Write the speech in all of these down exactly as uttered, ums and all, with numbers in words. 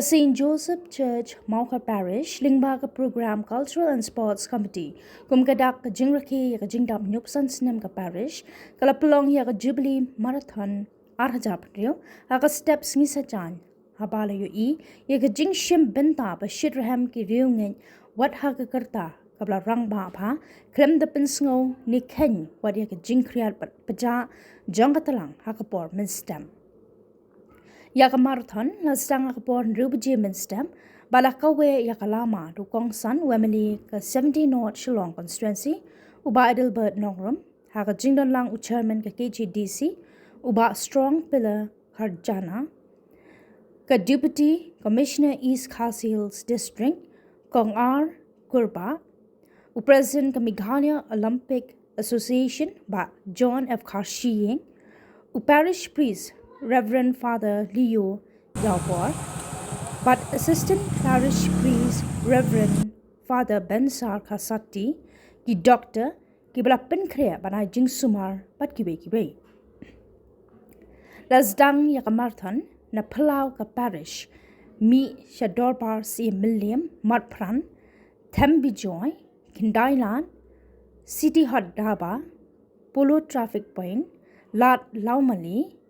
Saint Joseph Church, Mawkhar Parish, lyngba ka program Cultural and Sports Committee, kum ka dak ka jingrakhe ïa ka jingdap hynñiewphew san snem ka parish, ka la pynlong ïa ka Jubilee Marathon ar hajar hynriew ha ka step Sngi Saitjaiñ, haba la ïohi ïa ka jingshim bynta ba shitrhem ki riewngeit wat ha ka rta kaba la rangbah bha, khlem da pynsngew ne kheiñ wat ïa ka jingkhriat bad pjah jong ka tlang ha ka por mynstep. Ïa ka marathon la sdang ha ka por hynriew baje mynstep, bad la kaweh ïa ka lama da u kongsan u MLA ka seventeen North Shillong Constituency, u Bah Adelbert Nongrum, ha ka jingdon lang u chairman ka KHADC, u Bah Strong Pillar Kharjana, ka Deputy Commissioner East Khasi Hills District, Kong R Kurbah, u President ka Meghalaya Olympic Association, Bah John F Kharshiing, u Parish Priest Reverend Father Leo Ïawbor, bad Assistant Parish Priest Reverend Father Bensar Kharsati, ki doktor, kiba la pynkhreh ban ai jingsumar bad kiwei kiwei. La sdang ïa ka marathon na phyllaw ka parish, mih sha dorbar Syiem Mylliem, Matpran, Them Bijoy, Khyndailad, City Hut Dhaba, Polo Traffic Point, Lad Lawmali,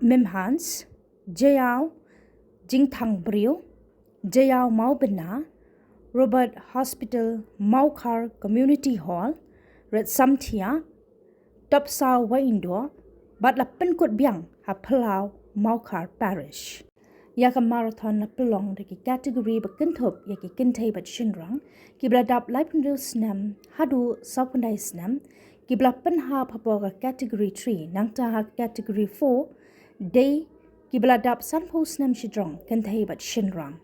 Mymhans, Jaïaw, Jingthangbriew, Jaïaw Mawbynna, Robert Hospital, Mawkhar Community Hall, Retsamthiah, Topsaw Wahyndoh, bad la pynkut biang ha phyllaw Mawkhar Parish. Ïa ka marathon la pynlong da ki category ba kynthup ïa ki kynthei bad shynrang, kiba la dap laiphew hynriew snem haduh sawphew khyndai snem, kiba la pynhap hapoh ka category three, nangta ha category four, dei kiba la dap sanphew snem shajrong, kynthei bad shynrang.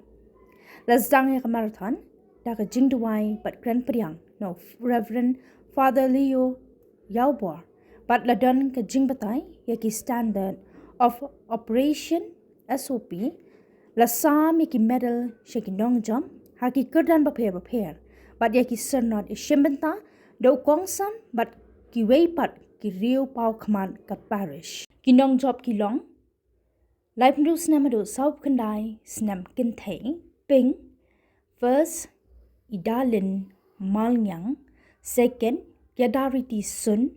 La sdang ïa ka marathon da ka jingduwai bad kren pdiang na u Reverend Father Leo Ïawbor, bad la don ka jingbatai ïa ki Standard of Operation, SOP, la sam ïa ki medal sha ki nongjop ha ki kyrdan bapher bapher, bad ïa ki syrnod ïashim bynta da u kongsan bad kiwei pat ki riew paw khmat ka parish. Ki nongjop ki long: laiphew hynriew snem haduh sawphew khyndai snem kynthei, pink, first, Idalin Malngiang, second, Kiadariti Sun,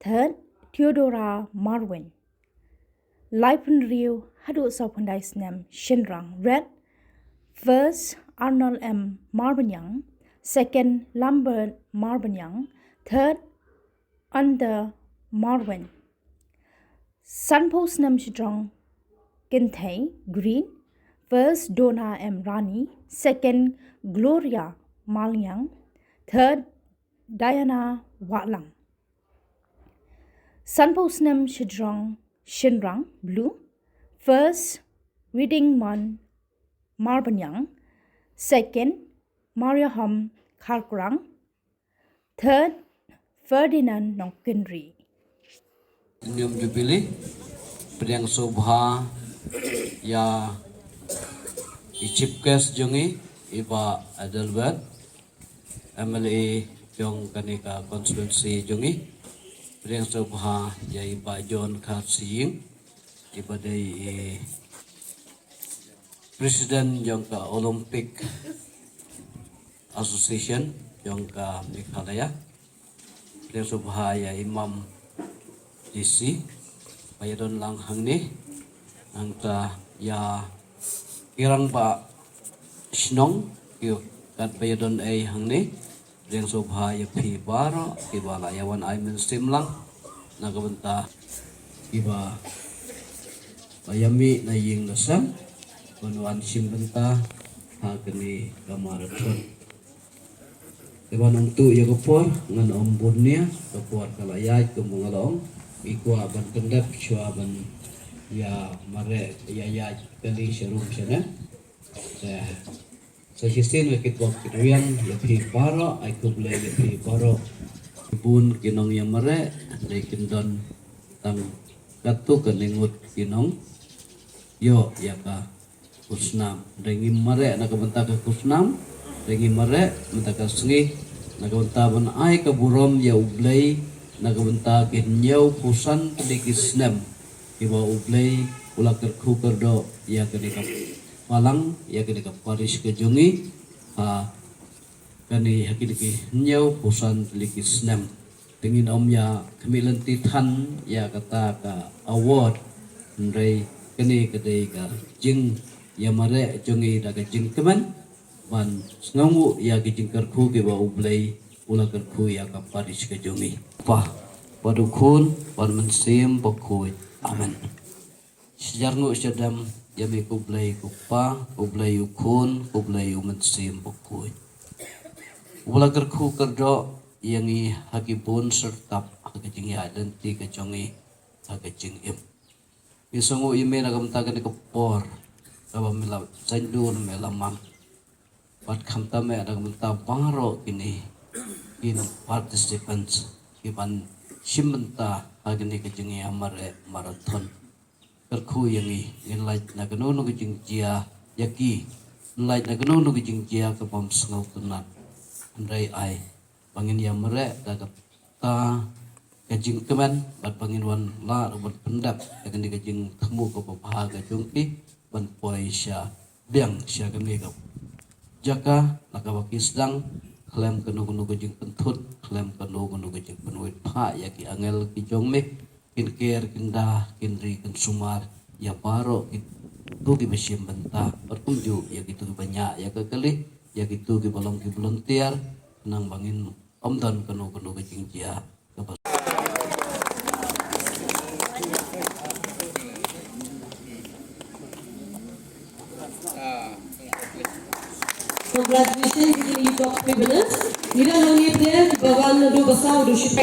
third, Theodora Marwin. Laiphew hynriew haduh sawphew khyndai snem shynrang, red, first, Arnold M Marbaniang, second, Lambert Marbaniang, third, Under Marwin. Sanphew snem shajrong kynthei, green, first, Dona M Rani, second, Gloria Maliang, third, Diana Wahlang. Sanphew snem shajrong shynrang, blue, first, Reading Mon Marbaniang, second, Maria Hom Kharkrang, third, Ferdinand Nongkynrih. Nium Jubilee, pdiang sngewbha ïa i chief guest jong ngi, i Bah Adelbert, MLA jong kane ka constituency jong ngi. Pdiang sngewbha ïa i Bah John Kharsiing, iba dei i President jong ka Olympic Association jong ka Meghalaya. Pdiang sngewbha ïa i Mam DC ba ïadon lang hangne, nangta ïa ki rangbah shnong, ki katba ïadon ei hangne. Pdiang sngewbha ïa phi baroh kiba la ïa wan ai mynsiem lang na ka bynta kiba la ïa mih na ïing na sem ban wan shim bynta ha kane ka marathon. Te ba nangtu ïa ka por ngan ym bun nia, ka por ka la ïaid kumba nga la ong. Ngi kwah ban pyndep shuwa ban ïa mareh, ïa ïaid kali sha rum sha ne. Te sa shisien nga kitbok kitrwiang ïa phi baroh, ai khublei ïa phi baroh. Bun ki nongïamareh dei kin don tang katto katne ngut ki nongïoh ïa ka khusnam. Dei ngi mareh na ka bynta ka khusnam, dei ngi mareh mynta ka sngi na ka bynta ban ai ka burom ïa U Blei na ka bynta ki hynñiewphew san tylli ki snem kiba U Blei u la kyrkhu kyrdoh ïa kane ka Balang ïa kane ka parish ka jong ngi ha kane ha kine ki hynñiewphew san tylli ki snem. Te ngin ym ïa khmih lynti than ïa kata ka award, hynrei kane ka dei ka jingïamareh jong ngi da ka jingkmen ban sngewnguh ïa ki jingkyrkhu kiba U Blei u la kyrkhu ïa ka parish ka jong ngi. Kpa, bad U Khun, bad U Mynsiem Bakhuid. Amen. Sha jar nguh sha jar dem, ïa me ko Blei ko Kpa, ko Blei U Khun, ko Blei U Mynsiem Bakhuid. Uba la kyrkhu kyrdoh ïa ngi ha ki bun syrtap ha ka jingïaid lynti ka jong ngi ha ka jingim. Ngi sngewnguh ïa me na ka bynta kane ka por kaba me la saiñdur, me la man. Bad khamtam eh na ka bynta baroh kine ki participants kiban shim bynta ha kane ka jingïamareh marathon. Kyrkhu ïa ngi, ngin lait na kano kano ka jingjia ïa ki, ngin lait na kano kano ka jingjia ka bym sngewtynnat. Hynrei ai ba ngin ïamareh da kata ka jingkmen bad ba ngin wan lah ruh ban pyndep ïa kane ka jingthmu kaba bha ka jong ki ban poi sha biang sha kane ka jaka na kaba ki sdang, khlem kano kano ka jingpynthut, khlem kano kano ka jingpynwit phah ïa ki angel ki jong me. Kin ker, kin da, kin ri, kin sumar ïa baroh kito kiba shim bynta, bad kumjuh ïa kito kiba ñiah ïa ka kali, ïa kito kiba long ki volunteer, khnang ba ngin ym don kano kano ka jingjia kaba. Congratulations, you top three winners. Ngi don hangne te, ba wan naduh ba saw, duh shiphew.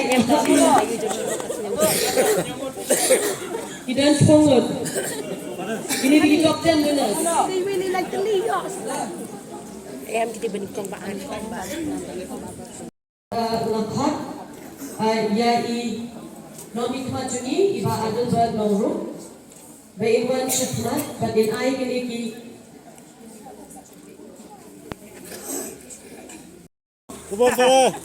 Ngi don shiphew ngut. Kine ki top ten winners. Em, kita beri kong ba an. Uh, la khot, uh, ïa i nongmihkhmat jong ngi, i Bah Adelbert Nongrum. Ba in wan sha khmat, bad in ai kine ki. Come on, brother.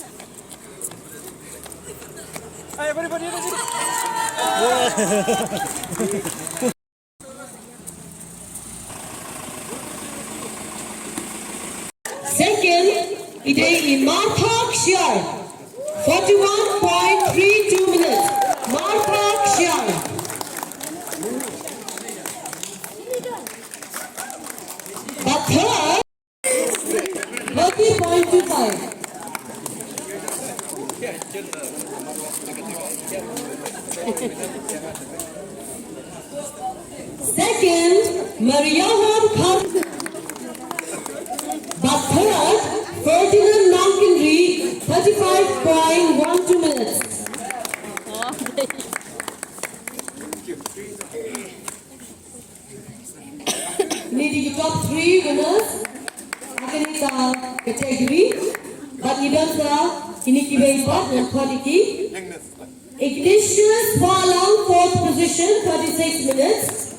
Hey, everybody, everybody. Second, i dei i Martha Kshiar, forty-one point three two minutes. Martha Kshiar. Bad third, thirty point two five. Second, Maria Hon Khan. Bad third, Ferdinand Nongkinri, thirty-five point one two minutes. Kine ki dei ki top three winners ha kane ka category. Bad ngi don sa kine kiwei pat, ngan khot ïa ki. Ignatius Phalang, fourth position, thirty-six minutes.